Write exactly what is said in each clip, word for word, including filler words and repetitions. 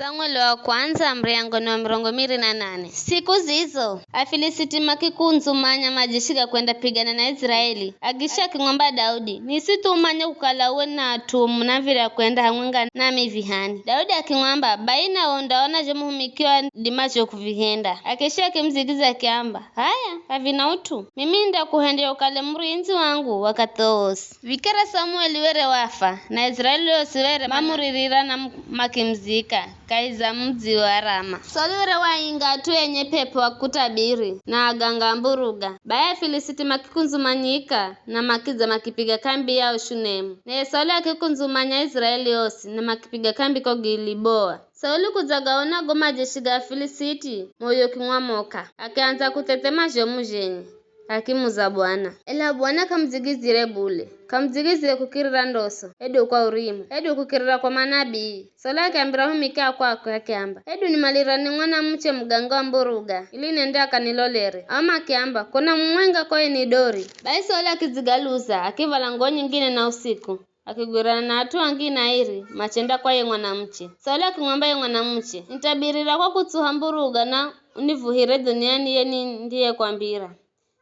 Samueli wa kwandza, muriyango ni wa mirongo miri na nane. Siku zizo, Afilisiti makikundzumanya majeshi ga kwenda pigana na Iziraeli. Akisha akimwamba Daudi, "Nisi thu umanye kukala uwe na at'u munav̱irya kwenda hamwenga nami vihani." Daudi akimwamba, "Bai nawe undaona zho muhumikiwa adimazho kuvihenda." Akisha akimudzigiza akiamba, "H'aya, k'avina ut'u. Mimi nindakuhendya ukale murindzi wangu wakathi wosi." Vikara Samueli were wafa, na Iziraeli yosi were mamuririra na mu-, makimuzika kahi za mudzi wa Rama. Sauli were wainga at'u enye p'ep'o wa kutabiri na aganga a mburuga. Bai Afilisiti makikundzumanyika na makidza makipiga k'ambi yao Shunemu. Naye Sauli akikundzumanya Iziraeli yosi na makipiga k'ambi ko Giliboa. Sauli kudzagaona go majeshi ga Afilisiti, moyo ukimwamoka. Akiandza kuthethema zhomu zhenye, akimuza Bwana. Ela Bwana k'amudzigizire bule, k'amudzigizire kukirira ndoso, hedu kwa urimu, hedu kukirira kwa manabii. Sauli akiambira ahumiki a kwakwe akiamba, "Hedu nimalirani mwanamuche muganga wa mburuga, ili nende akanilolere." Ao makiamba, "K'una mumwenga ko ini dori." Bai Sauli akidzigaluza, akivala nguwo nyingine na usiku, akigwirana na at'u angine airi machenda kwa ye mwanamuche. Sauli akimwamba ye mwanamuche, "Nitabirira kwa kutsuha mburuga na univuhire dhuniani ye nindiyekwambira."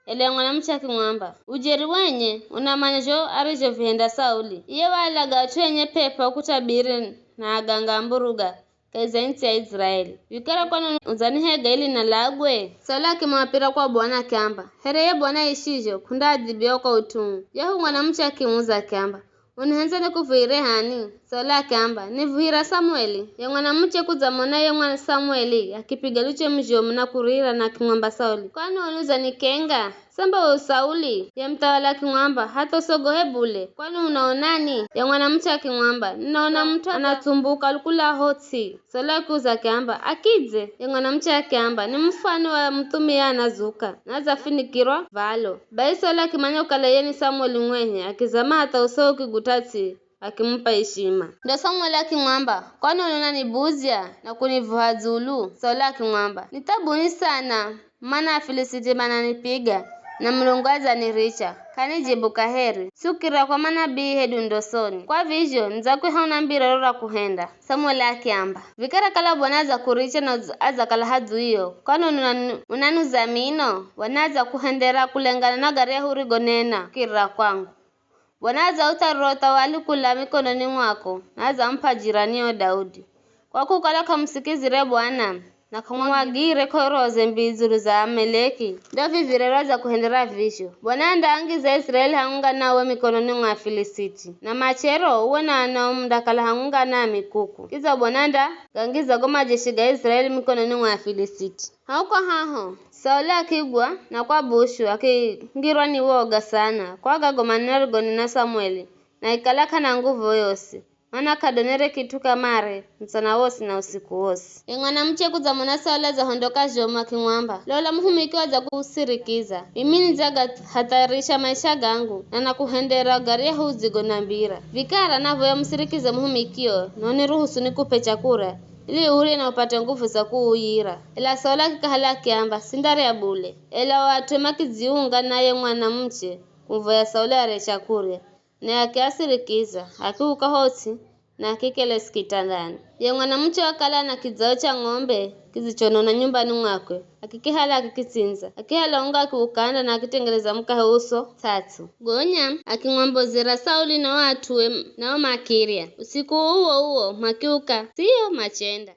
Ela ye mwanamuche akimwamba, "Ujeri wenye unamanya zho arizhovihenda Sauli. Iye waalaga at'u enye p'ep'o kutabiri na aganga a mburuga kahi za ntsi ya Iziraeli. Vikara kwani udzanihega ili nalagwe?" Sauli akimwapira kwa Bwana akiamba, "Here ye Bwana aishizho, k'undaadhibiwa kwa ut'u uu." Yahu mwanamuche akimuza akiamba, "Unihendza nikuvuhire h'ani?" Sauli akiamba, "Nivuhira Samueli." Ye mwanamuche kudzamona ye mwana Samueli akipiga luche muzhomu na kurira na akimwamba Sauli, "Kwani wani udzanikenga? Samba we u Sauli?" Ye muthawali akimwamba, "Hatha usogohe bule, kwani unaonani?" Ye mwanamuche akimwamba, "Ninaona mut'u anatsumbuka kula ho ts'i." Sauli akiuza akiamba, "Akidze?" Ye mwanamuche akiamba, "Ni mufano wa muthumia anazuka, nadzafinikirwa valo." Bai Sauli akimanya kukala iye ni Samueli mwenye, akizama hatha uso ukiguta ts'i, akimupa ishima. Ndo Samueli akimwamba, "Kwani unaona nibuzya na kunivuha dzulu?" Sauli akimwamba, "Ni thabuni sana, mana Afilisiti mananipiga, na Mulungu adzaniricha, k'anijibu kaheri, tsukira kwa manabii hedu ndosoni. Kwa vizho, nidzakwiha unambire ro ra kuhenda." Samueli akiamba, "Vikara kala Bwana adzakuricha na udz-, adzakala hadzuio, kwani unanu-, unanuza mino? Bwana adzakuhendera kulengana na garyahu urigonena kukirira kwangu. Bwana adzautharira uthawali kula mikononi mwako, na adzamup'a jiranio Daudi. Kwa kukala k'amusikizire Bwana, na k'amwagire k'oroze mbii dzulu za Ameleki, ndo vivi rero adzakuhendera vizho. Bwana andaangiza Iziraeli hamwenga nawe mikononi mwa Afilisiti, na machero uwe na anao mundakala hamwenga nami kuku. Kidza Bwana andagangiza go majeshi ga Iziraeli mikononi mwa Afilisiti." Hauko haho, Sauli akigwa na kwa bushu akingirwa ni woga sana kwa gago maneno arigonena Samueli, na ikala k'ana nguvu yoyosi, mana k'adonere kit'u kamare mutsana wosi na usiku wosi. Ye mwanamuche kudzamona Sauli adzahondoka zhomu akimwamba, "Lola muhumiki wadzakusirikiza. Mimi nidzagathatharisha maisha gangu na nakuhendera garyahu udzigonambira. Vikara navoya umusirikize muhumikio na uniruhusu nikup'e chakurya, ili urye na upate nguvu za kuuyira." Ela Sauli akikahala akiamba, "Sindarya bule." Ela o at'u makidziunga na ye mwanamuche kumuvoya Sauli arye chakurya, naye akiasirikiza, akiuka ho ts'i na akikelesi kitandani. Ye mwanamuche wakala na kidzao cha ng'ombe kidzichonona nyumbani mwakwe, akikihala akikitsindza, akihala unga akiukanda na akitengereza mukahe uso ts'ats'u. Gonya akimwambozera Sauli na o at'ue, nao makirya. Usiku uwo uwo makiuka, sio machenda.